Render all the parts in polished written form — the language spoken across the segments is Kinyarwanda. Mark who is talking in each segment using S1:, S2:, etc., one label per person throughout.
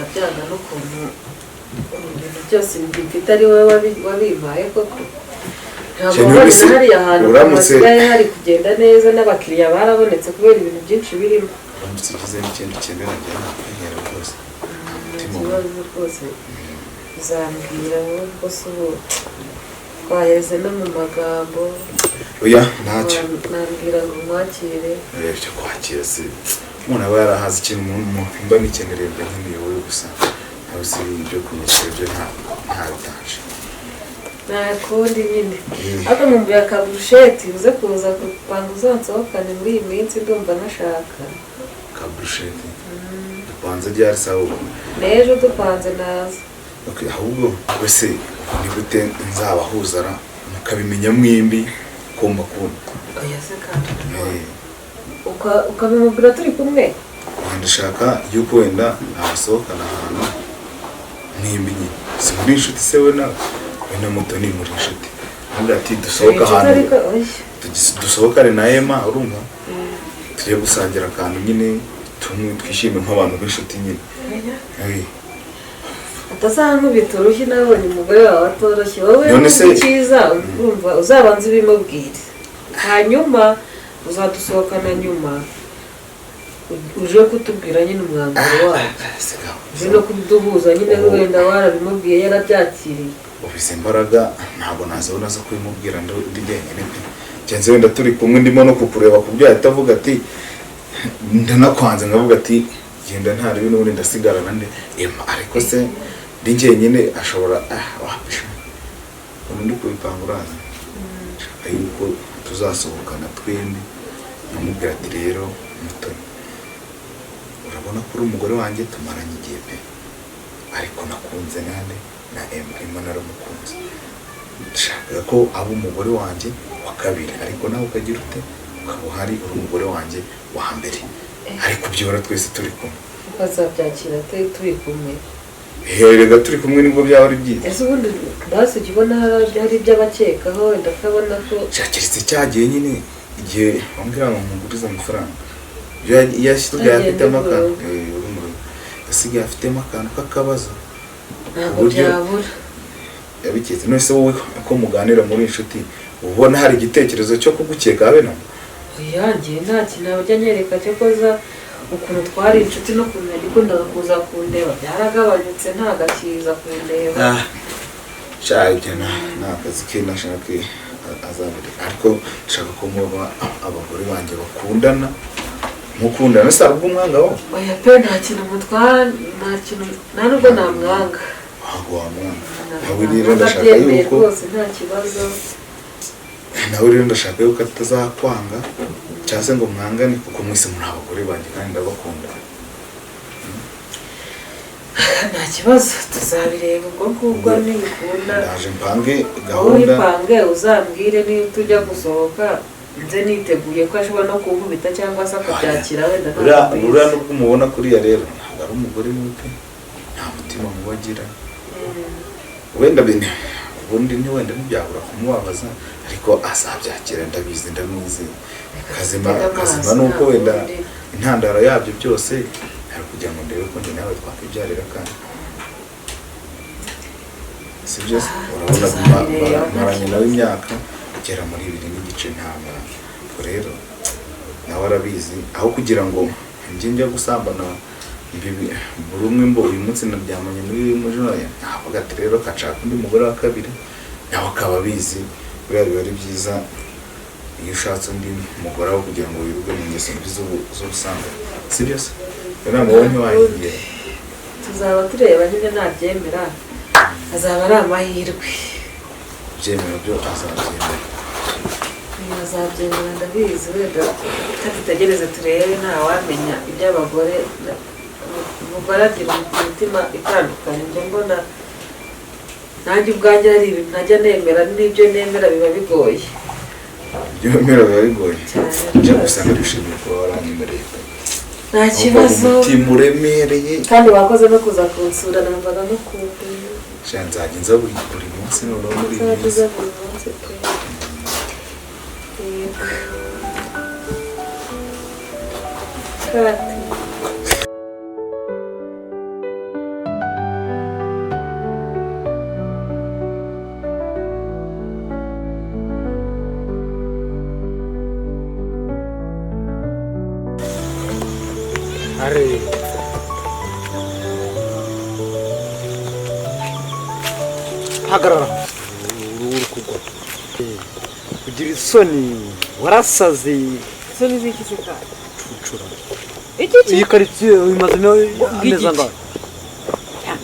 S1: Nabyanga n'ukuntu ibintu byose mfite ari wowe wabimpaye koko. Ntabwo
S2: Cyane.
S1: wabona
S2: Wese
S1: hariya hantu hasigaye hari kugenda neza, n'abakiriya barabonetse kubera ibintu byinshi birimo.
S2: Uramutse ugize n'ikintu ukenera, njye nakwegera rwose.
S1: Nta
S2: Mutima.
S1: kibazo rwose, uzambwira ahubwo se ubu twaheze no mu magambo.
S2: Oya, ntacyo.
S1: Nambwira ngo nkwakire.
S2: Cyo kwakira se, umuntu aba yarahaze ikintu mba nikenereye, mba nkeneye wowe gusa. Ntawe si ibyo kunyishyura, ibyo nta bitanje.
S1: Nta kundi nyine, ariko nkumbuye akaburusheti. Uze kuza gupanga uzansohokane muri iyi minsi, ndumva nashaka.
S2: Ka burusheti dupanze ryari sawa ubu?
S1: N'ejo dupanze naza.
S2: Okay, ahubwo wese ni gute nzabahuza ra mukabimenya mwembi ko mbakunda?
S1: Oya se kandi, ukabimubwira turi kumwe?
S2: Ndashaka yuko wenda nabasohokana ahantu mwembi nyine. Si muri inshuti se? We na Mutoni muri inshuti. Ntabwo ati dusohoke
S1: Inshuti
S2: ahantu
S1: ariko oya.
S2: Dusohokane na Emma, urumva, tujye gusangira akantu nyine, tumwe twishime nk'abantu b'inshuti nyine.
S1: Oya.
S2: Eh,
S1: Atazankubita urushyi, nabonye umugore wawe atoroshye wowe.
S2: None
S1: Icyiza urumva, uzabanza ubimubwire, hanyuma uzadusohokana nyuma uje kutubwira nyine umwanzuro wabyo.
S2: Sigaho.
S1: Uje no kuduhuza nyine, wenda warabimubwiye yarabyakiriye.
S2: Ubu izi mbaraga ntabwo nazibona zo kubimubwira ndi jyenyine pe. Genze wenda turi kumwe, ndimo no kukureba ku byo yahita avuga ati ndanakwanze, nkavuga ati genda ntarebe, n'ubundi ndasigarana nde? Emma. Ariko se ndi jyenyine ashobora, ah, wapisha ubu ndi kubipanga. Uraza nshaka yuko tuzasohokana twembi, nkamubwira ati: "Rero Mutoni, urabona ko uri umugore wanjye tumaranye igihe pe, ariko nakunze nande? Na Emma. Emma naramukunze, ndashaka ko aba umugore wanjye wa kabiri, ariko nawe ukagira ute? Ukaba uhari, uri umugore wanjye wa mbere, ariko byibura twese turi kumwe."
S1: Ukazabyakira turi kumwe?
S2: Erega turi kumwe nibwo byaba ari byiza.
S1: Ese ubundi basi ujya ubona hari ibyo abakekaho, wenda akabona ko
S2: Keretse cyagiye nyine igihe wambwira ngo nkugurize amafaranga. Iyo yasigaye
S1: Agenda
S2: afitemo akantu
S1: mu rugo.
S2: Uri mu rugo, yasigaye afitemo akantu k'akabazo.
S1: Ntabwo byabura.
S2: Yabiketse. None se wowe ko muganira muri inshuti, ubona hari igitekerezo cyo kugukeka habe na
S1: Oya, njye nta kintu ajya anyereka. Cyokoza ukuntu twari inshuti n'ukuntu yakundaga kuza kundeba byaragabanyutse, ntabwo akiza kundeba.
S2: Sha, ibyo ni akazi ke, nashaka azabireka. Ariko nshaka ko muba abagore banjye bakundana, mukundana. Se hari ubwo umwanga wo?
S1: Oya pe, nta kintu mutwara, nta kintu, nta nubwo namwanga.
S2: Ntabwo wamwanga. Nawe rero ndashaka
S1: Abyemeye
S2: yuko
S1: rwose, nta kibazo.
S2: Nawe rero ndashaka yuko atazakwanga cyangwa se ngo mwangane, kuko mwese muri abagore banjye kandi ndabakunda.
S1: Nta kibazo, tuzabireba ubwo ngubwo nibikunda.
S2: Ndaje mpange
S1: Wowe
S2: gahunda.
S1: Uyipange, uzambwire niba tujya gusohoka nze niteguye ko ashobora no kunkubita cyangwa se akabyakira wenda.
S2: Buriya
S1: Ntabwo
S2: buriya
S1: mbizi.
S2: nubwo umubona kuriya rero, ntabwo ari umugore mubi pe, nta mutima mubi agira. Wenda bine ubundi ntiwenda ntibyabura kumubabaza, ariko azabyakira, ndabizi, ndamwizeye. Kazima
S1: Tega amaso,
S2: kazima ni uko
S1: nta
S2: wenda
S1: kundi.
S2: Intandaro yabyo byose hari kugira ngo ndebe ko njye nawe twakwibyarira kandi, si byo se? Urabona
S1: Tuzabireba, nta
S2: maranye nawe
S1: kibazo.
S2: imyaka igera muri 2 n'igice, nta mwana. Ubwo rero nawe arabizi, aho kugira ngo njye njya gusambana buri umwe mbo uyu munsi naryamanye n'uyu mujura, navuga ati rero kashaka undi mugore wa kabiri, nawe akaba abizi. Buriya biba ari byiza iyo ushatse undi mugore aho kugira ngo wirirwe mu ngeso mbi z'ubusambanyi, si byo se? Iyo nama wowe ntiwayigira?
S1: Tuzaba tureba nyine, nabyemera azaba ari amahirwe.
S2: Kubyemera byo azabyemera.
S1: Azabyemera, ndabizi. Wenda dutegereze turebe, ntawamenya iby'abagore. Umugore agira imitima itandukanye. Njya mbona nanjye ubwanjye hari ibintu ntajya nemera, n'ibyo nemera biba bigoye.
S2: Ibyo wemera biba bigoye.
S1: Cyane.
S2: Njya gusa
S1: Rwose.
S2: Ndagushimiye kuba waranyemereye pe.
S1: Nta kibazo.
S2: Umutima uremereye.
S1: Kandi wakoze no kuza kunsura, numvaga ngukumbuye.
S2: Sha, nzajya nza buri munsi noneho muri iyi
S1: Nzajya
S2: minsi.
S1: uza buri munsi pe. Yego. Kati.
S3: Hagarara. Uri kugwa. Kugira isoni warasaze.
S1: Isoni z'iki se kandi?
S3: Cucura.
S1: Iki ki?
S3: Iyi karitsiye imazemo amezi angahe?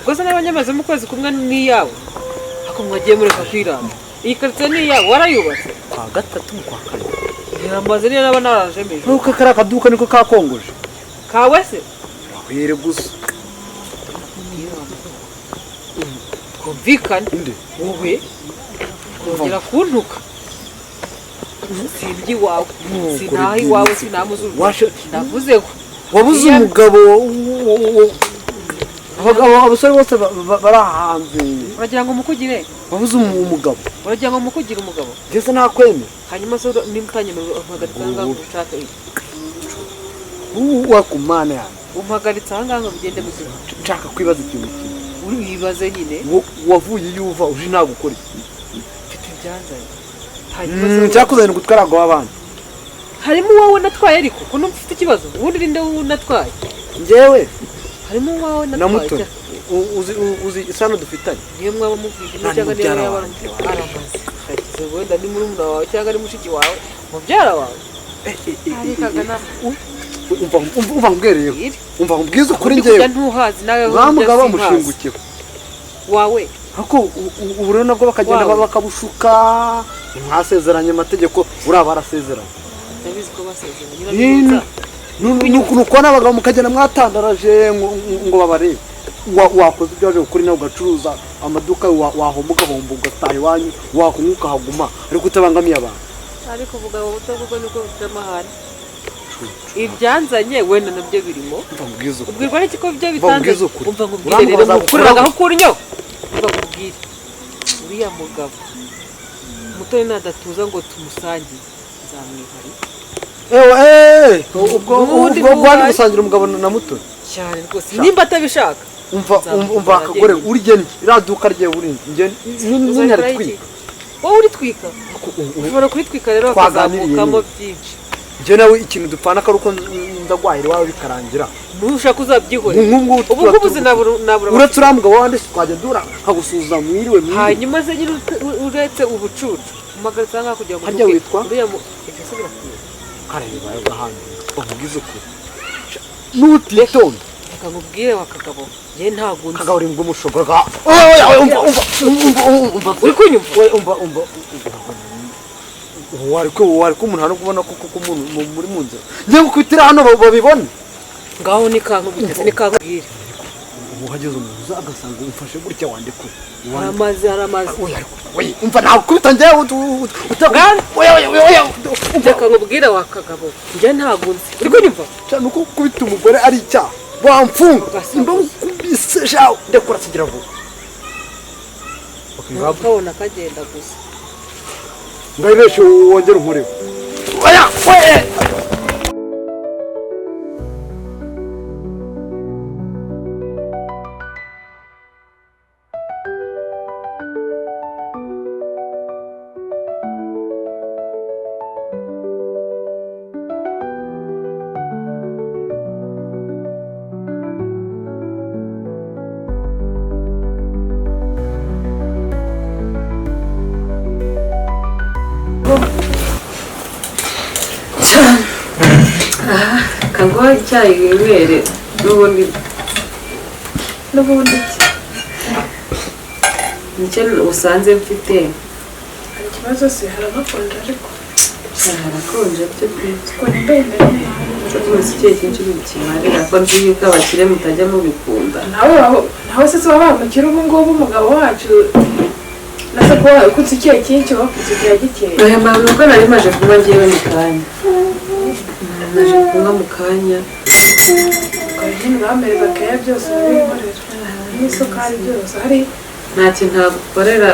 S1: Ubwo se niba nyamazemo ukwezi kumwe n'iyawe, ariko mwagiye mureka kwiramba. Iyi karitsiye ni iyawe, warayubatse?
S3: Kwa gatatu mu kwa kane.
S1: Ntirambaze niyo naba naraje mbere.
S3: Nuko kariya kaduka niko kakongoje.
S1: Kawe se?
S3: Wahwere gusa.
S1: Twumvikane.
S3: Inde?
S1: Wowe kongera kuntuka. Sindya iwawe, sinaha iwawe, sinamuzuru. Ndavuze ko
S3: Wabuze umugabo, abagabo abasore bose bari hanze.
S1: Uragira ngo mukugire?
S3: Wabuze umugabo.
S1: Uragira ngo mukugire umugabo?
S3: Ngeze nakwemera.
S1: Hanyuma se nimba utanyemerera umpagaritse aha ngaha ngo ushake iki?
S3: Uwa ku mana yanjye.
S1: Umpagaritse aha ngaha ngo bigende muzima.
S3: Nshaka kwibaza ikintu kimwe.
S1: Uribaze nyine.
S3: Wavuye iyo uva uje nagukora iki?
S1: Mfite ibyanzanye. Hanyuma
S3: Cyakuzanye ni ugutwara abagabo b'abandi.
S1: Harimo uwawe natwaye ariko ko numva ufite ikibazo. Ubundi ninde natwaye?
S3: Njyewe
S1: harimo uwawe natwaye.
S3: Na Mutoni. Uzi isano dufitanye.
S1: Niyo mwaba muvuye cyangwa niyo yaba aramaze. Shakize wenda ni murumuna wawe cyangwa ni mushiki wawe, mubyara wawe.
S3: Umva nkubwereyeho. Umva nkubwize ukuri njyewe.
S1: Ntuhazi nawe
S3: mugabo bamushingukiwe.
S1: Wawe.
S3: Hako ubu rero nabwo bakagenda bakabushuka. Mwasezeranye amategeko, uriya barasezeranye.
S1: Ndabizi ko basezeranye.
S3: Nuko n'abagabo mukagenda mwatandaraje ngo babarebe. Wakoze ibyo waje gukora nawe ugacuruza amaduka wahomba ugahomba ugataha iwanyu, wakunywa ukahaguma ariko utabangamiye abantu.
S1: Ariko ubugabo buto bwo nibwo bufite amahane. Ibyanzanye wenda nabyo birimo. Ubwirwa n'iki ko byo bitanze? Umva nkubwire rero mukuriraga aho ukura inyo. Umva nkubwire. Uriya mugabo Mutoni nadatuza ngo tumusangize nzamwihari.
S3: Ewe ubwo ubwo gusangira umugabo na Mutoni
S1: cyane rwose nimba atabishaka.
S3: Umva akagore urye iraduka rye uri nge nyaritwika.
S1: Wowe uritwika? Ushobora kuritwika rero akazamukamo byinshi.
S3: Nge nawe ikintu dupfana ko uko ndagwahira iwawe bikarangira.
S1: Ntushaka uzabyihorera. Ubu ngubu sinabura.
S3: Uretse uriya mugabo wandi twajya dura nkagusuhuza mwiriwe mwiriwe.
S1: Hanyuma se nyine uretse ubucucu umagaritse aha ngaha kugira ngo
S3: harya witwa?
S1: Uriya ibyo se birakwiye.
S3: Kareba ahandi bavugize ukuri. Nutitonda.
S1: Reka nkubwire wa kagabo. Nge ntago nzi.
S3: Kagabo uri ngumushobora. Oya umva umva umva.
S1: Uri kunyumva?
S3: Oya umva umva. Wari ko umuntu kubona ko koko umuntu muri mu nzira. Ngiye gukubitira hano babibone.
S1: Ngaho ni kankubitse ni kankubwire.
S3: Ubu hageze umuntu uza agasanga umfashe gutya wandikure.
S1: Aramaze aramaze.
S3: Oya ariko oya umva nagukubita njyewe utabwana. Oya oya oya
S1: reka nkubwire wa kagabo. Nge ntago nzi. Uri kunyumva?
S3: Cyane uko gukubita umugore ari icyaha. Wamfunga. Imba ukubise shawe ndekura sigira vuba.
S1: Ukabona kagenda gusa.
S3: Ngayibeshe wongere unkoreho. Oya oya.
S1: Kaguha icyayi winywere n'ubundi n'ubundi nicyo usanze mfite.
S4: Hari ikibazo se? Haranakonje ariko
S1: harakonje byo pe.
S4: Rwose
S1: icyayi cyinshi ntikimarira ko nzi yuko abakire mutajya mubikunda.
S4: Nawe se wabaye umukire ubu ngubu umugabo wacu nase ko ukutse icyayi cyinshi wakutse icyayi gikeya.
S1: Oya mama uko nari maje kunywa njyewe mu kanya. Naje kunywa mu kanya.
S4: Nyine urampereza keya byose urabinkorera n'isukari byose hari.
S1: Nta kintu ntagukorera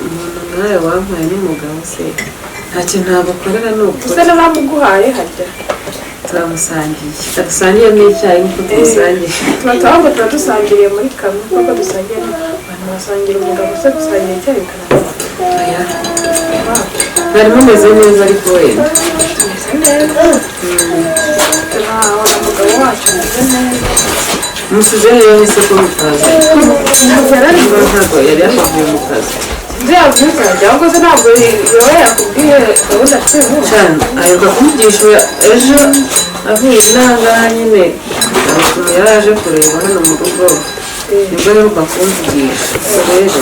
S1: umuntu nkawe wampaye n'umugabo se. Nta kintu ntagukorera ni ukuri.
S4: Usa n'abamuguhaye harya.
S1: Turamusangiye. Dusangiye n'icyayi nk'uko tumusangiye.
S4: Tuba tuba dusangiriye muri kamwe kuko dusangiye abantu basangira umugabo se gusangira icyayi bikananira.
S1: Oya. Mwari mumeze neza ariko wenda.
S4: Tumeze neza. Turabona umugabo wacu ameze neza.
S1: Musize hehe se ko mutazi?
S4: Ntabwo yari ari
S1: Ntabwo yari yakavuye mu kazi.
S4: Ibyo yavuze cyangwa se ntabwo yaba yakubwiye gahunda afite uyu munsi?
S1: Cyane, aheruka kumvugisha ejo avuye inahangaha nyine, hari ukuntu yari aje kureba hano mu rugo, nibwo aheruka kumvugisha. Ubwo rero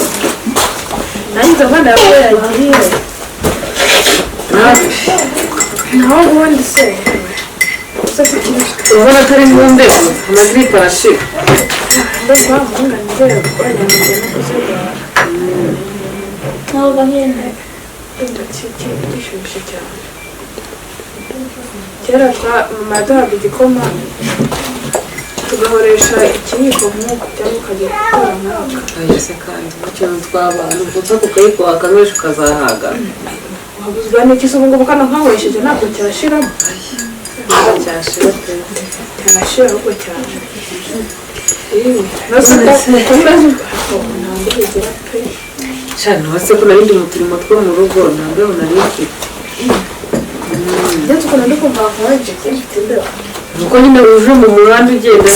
S4: Nanjye ndabona yawe yagiye.
S1: Nawe
S4: Naho ubundi se se kuki?
S1: Ubona atari mu mbeho, amagiripe arashira.
S4: Ndumva muhunga nizere kuko nyange no kuzirwara.
S5: Ntabwo nyine.
S4: Ndumva gishyushye cyane. Kera twa mama yaduhaga igikoma tugahoresha ikiyiko nk'uku, cyangwa ukajya gutora nk'aka.
S1: Oya se kandi, mu kintu twabana upfa kukayikuha akanywesha ukazahaga.
S4: Wabuzwa n'iki se? Ubu ngubu kano nkanywesheje ntabwo cyashiramo.
S1: Cyashira pe.
S4: Cyarashira ahubwo cyane. Nose ko umeze ntabwo bigira pe.
S1: Cyane uretse ko nari ndi mu turimo two mu rugo, nta mbeho nari mfite.
S4: Ndetse ukuntu ndi kumva hakonje, mfite imbeho.
S1: Nuko nyine uje mu muhanda, ugenda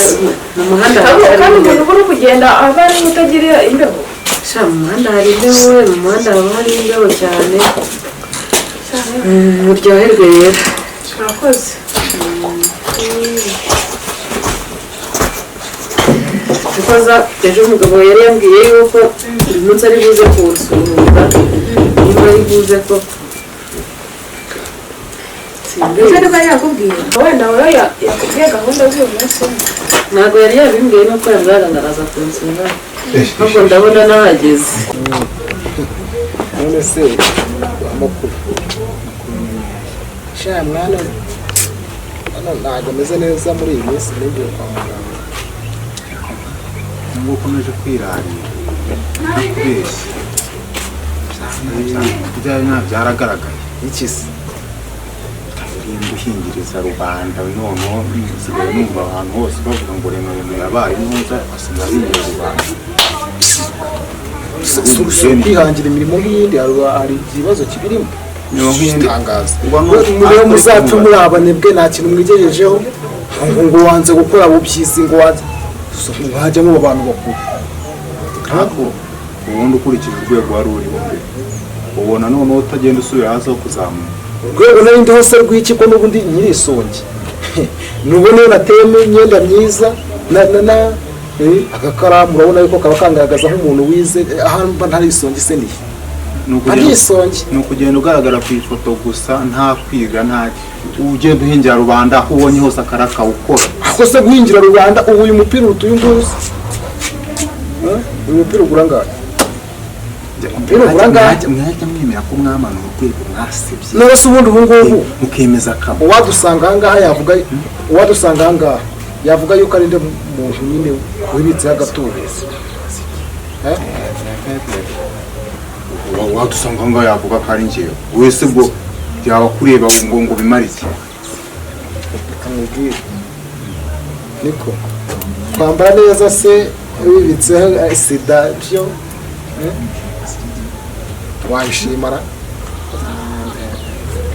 S1: mu muhanda haba hari
S4: Kandi
S1: imbeho.
S4: umuntu uba uri kugenda aba ari utagira imbeho.
S1: Sha, mu muhanda hari imbeho we, mu muhanda haba hari imbeho cyane. Muryoherwe rero.
S4: Murakoze.
S1: Kuko ejo umugabo yari yambwiye yuko uyu munsi ari buze kuwusuhuza, niba ari buze ko
S4: Ese
S1: simbizi.
S4: nibwo yakubwiye wenda wowe yakubwiye gahunda z'uyu munsi?
S1: Ntabwo yari yabimbwiye, nuko yambwiraga ngo araza kunsura, ahubwo ndabona nahageze.
S3: None se amakuru? Sha mwana, hano ntabwo ameze neza muri iyi minsi, ninjiye kwa muganga.
S6: Nubwo ukomeje kwirarira, ntakubeshye, ibyawe nta byaragaragaye.
S3: Iki se?
S6: Urinda uhingiriza rubanda, noneho nsigaye numva ahantu hose bavuga ngo Reno, Reno yabaye neza, basigaye binjira rubanda.
S3: Si ukwihangira imirimo nk'iyindi, hari ikibazo kibirimo?
S6: Imirimo nk'iyindi.
S3: Itangaza.
S6: Uba
S3: Muriyo muzapfe muri abanebwe, nta kintu mwigejejeho, ngo wanze gukora bubyizi, ngo wanze mwajyamo abantu bakuru.
S6: Ntabwo ubundi ukurikije urwego wari uriho mbere, ubona noneho utagenda usubira hasi aho kuzamuka.
S3: Urwego nari ndiho se rw'iki, ko n'ubundi nyiri isongi nubwo niyo nateyemo imyenda myiza na agakaramu, urabona yuko kaba kangaragaza nk'umuntu wize. Ahantu mba ntari isongi se nihe?
S6: Ni
S3: Ari
S6: ukugenda
S3: isongi.
S6: Ni ukugenda ugaragara ku ifoto gusa, nta kwiga, nta ugenda uhingira rubanda aho ubonye hose akaraka ukora.
S3: Ako se guhingira rubanda, ubu uyu mupira uruta uyu nguyu se? Uyu mupira ugura angahe? Umupira ugura angahe?
S6: Mwajya mwemera ko mwamanura urwego, mwasebye.
S3: None se ubundi ubu ngubu
S6: Mukemeza kamwe.
S3: Uwadusanga ahangaha yavuga, uwadusanga ahangaha yavuga yuko ari nde muntu nyine wibitseho agatubutse? Eh?
S6: Wadusanga aho ngaho yavuga ko ari njyewe wese, ubwo yaba kureba ngo bimare iki?
S3: Reka nkubwire, niko kwambara neza se wibitseho sida byo, eh? Wayishimara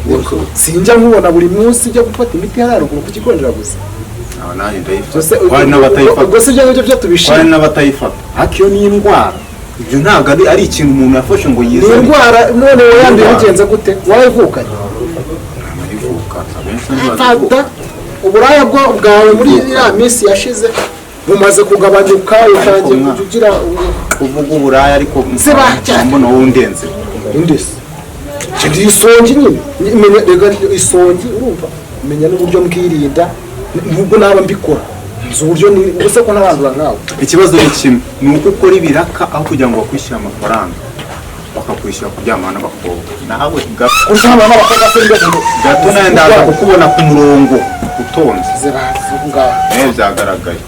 S3: niko sinjya nkubona buri munsi ujya gufata imiti hariya ruguru ku kigo nderabuzima.
S6: Aba nanjye ndayifata.
S3: Ubwo se
S6: Hari n'abatayifata.
S3: Ubwo se ibyo ngibyo byo
S6: Hari
S3: tubishima?
S6: n'abatayifata, ariko iyo ni indwara, ibyo ntabwo ari ikintu umuntu yafashe ngo
S3: Ni
S6: yizane.
S3: indwara none wayanduye bigenze gute? Wayivukanye?
S6: Ntayivuka, abenshi ntibazivuka.
S3: Fata uburaya bwo bwawe muri ya minsi yashize bumaze kugabanyuka, utangiye kujya ugira
S6: Kuvuga uburaya ariko
S3: Ziba cyane.
S6: mbona wowe undenze.
S3: Indi se ndi isongi nyine. Menya rega isongi, urumva menya n'uburyo mbwirinda, nubwo naba mbikora nzi uburyo ni ubuse ko ntarandura nkawe.
S6: Ikibazo ni kimwe, ni uko ukora ibiraka aho kugira ngo bakwishyure amafaranga, bakakwishyura kuryamana n'abakobwa nawe gato.
S3: Kuryamana n'abakobwa se mbese?
S6: Gato nawe ndaza kukubona ku murongo utonze.
S3: Ziba ngaho.
S6: Eh, byagaragaye.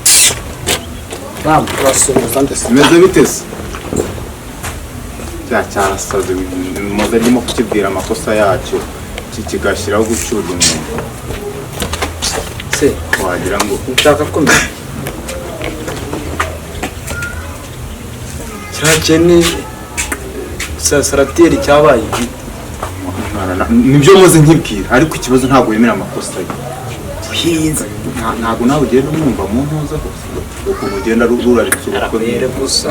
S3: Urasuhuza ndetse.
S6: Bimeze bite se? Cya cyarasaze, maze ndimo kukibwira amakosa yacyo, kigashyiraho gucyura umuntu.
S7: Se
S6: wagira ngo
S7: nshaka kumenya kiriya kintu sarateri cyabaye igiti.
S6: Nibyo muze nkibwira, ariko ikibazo ntabwo wemera amakosa ye. Ntabwo nawe ugenda umwumva mu ntuza hose. Ukuntu ugenda ruraritse ubukwe.
S5: Arabere gusa.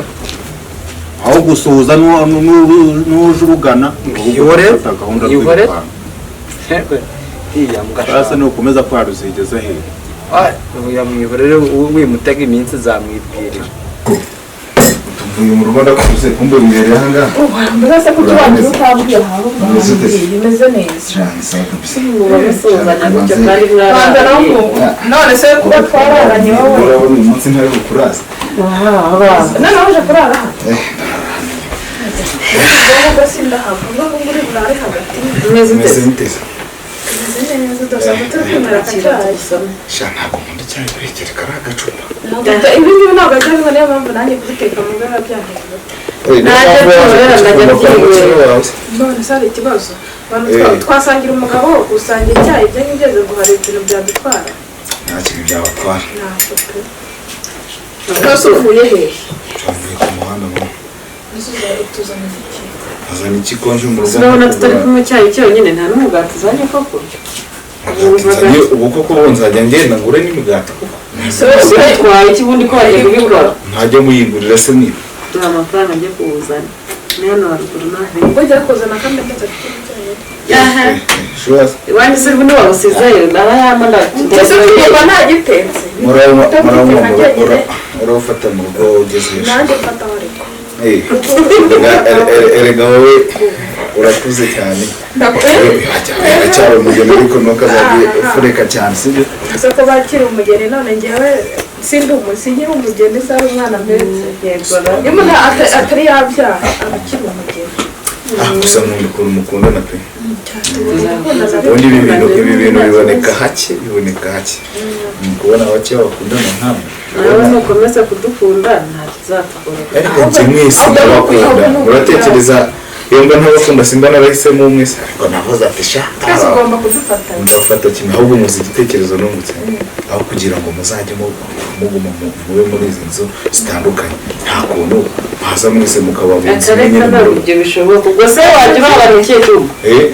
S6: Aho gusuhuza n'uje urugana,
S5: Mwihore,
S6: ufata gahunda
S5: mwihore.
S6: rwirukanka.
S5: Iya mbwa.
S6: Sasa nukomeza kwaruzigeza hehe?
S5: Oya, mwihorere, wimutega iminsi zamwibwirira.
S2: Tuvuye mu rugo ndakuze, kumbe wibereye aha ngaha.
S4: Mbese kuki wagira utambwiye aho?
S2: Umeze ute se?
S4: Bimeze neza.
S2: Cyane, sawa kabisa.
S1: Muba musuhuzanya gutyo kandi
S4: Banza nawe
S1: mwararanye?
S4: None se kuba twararanye wowe?
S2: Urabona uyu munsi ntari bukuraza.
S4: Noneho uje kurara hano?
S2: Eh.
S4: Ubwo sindahava, ubwo nguri burare hagati.
S1: Umeze ute?
S2: Meze mute se?
S4: Tumeze neza, udasanga turi kwinywera akacyayi.
S2: Sha, ntabwo nkunda icyayi, kurekera kari agacupa.
S4: Ibi ngibi ntabwo ajya biba, niyo mpamvu nanjye kubiteka mu biba byahindura.
S1: Najya byorohera, najya byinywera.
S4: None se hari ikibazo? Abantu
S2: Eh.
S4: twasangira umugabo, gusangira icyayi, ibyo ngibyo ngo hari ibintu byadutwara?
S2: Nta kintu byabatwara.
S4: Ntacyo pe. Twese uvuye hehe?
S2: Twavuye ku muhanda mama.
S4: Tuzana iki?
S2: Azana iki konje mu rugo?
S1: Urabona tutari kunywa icyayi cyonyine, nta n'umugati uzanye koko.
S2: Nzanye ubu koko, ubu nzajya ngenda ngure n'imigati koko?
S1: Bitwaye iki ubundi ko wagiye kubikora?
S2: Ntajya muyigurira se niba?
S1: Duha amafaranga njye kuwuzana, ni hano haruguru nahe.
S4: Ubwo ujya kuzana akameza afite icyayi.
S1: Aha.
S2: Sure.
S1: Iwanyu se ubundi wawusizeyo ndabahamba?
S4: Ese tugomba nta gitetse?
S2: Urawufata mu rugo ugeze hejuru.
S4: Nanjye mfataho ariko.
S2: Eh, erega wowe urakuze cyane. Uracyari umugeni, ariko ntukazajye ufureka cyane, sibyo?
S4: Ese ko bakira umugeni, none ngewe sindi sinkiri umugeni, se ari umwana mpetse?
S1: Yego.
S4: Iyo umuntu atari yabyara aba akiri umugeni.
S2: Ah, gusa nkunda ukuntu mukundana pe.
S4: Gukundana.
S2: Ubundi ibi bintu biboneka hake, biboneka hake. Ni ukubona bake bakundana nkamwe.
S1: Nawe nukomeza kudukunda nta kizatugora.
S2: Ariko njye mwese ndabakunda. Muratekereza iyo mba ntabakunda simba narahisemo umwe se? Ariko navuze ati sha,
S4: Twese ugomba kudufatanya.
S2: Ndafata kimwe. Ahubwo muzi igitekerezo nungutse? Aho kugira ngo muzajye muguma mube muri izi nzu zitandukanye, nta kuntu haza mwese mukaba mu nzu imwe
S1: Akareka
S2: nyine
S1: ntabwo
S2: muri
S1: ibyo bishoboka. Ubwo se wajya urabana ikihe cyuma?
S2: Eh.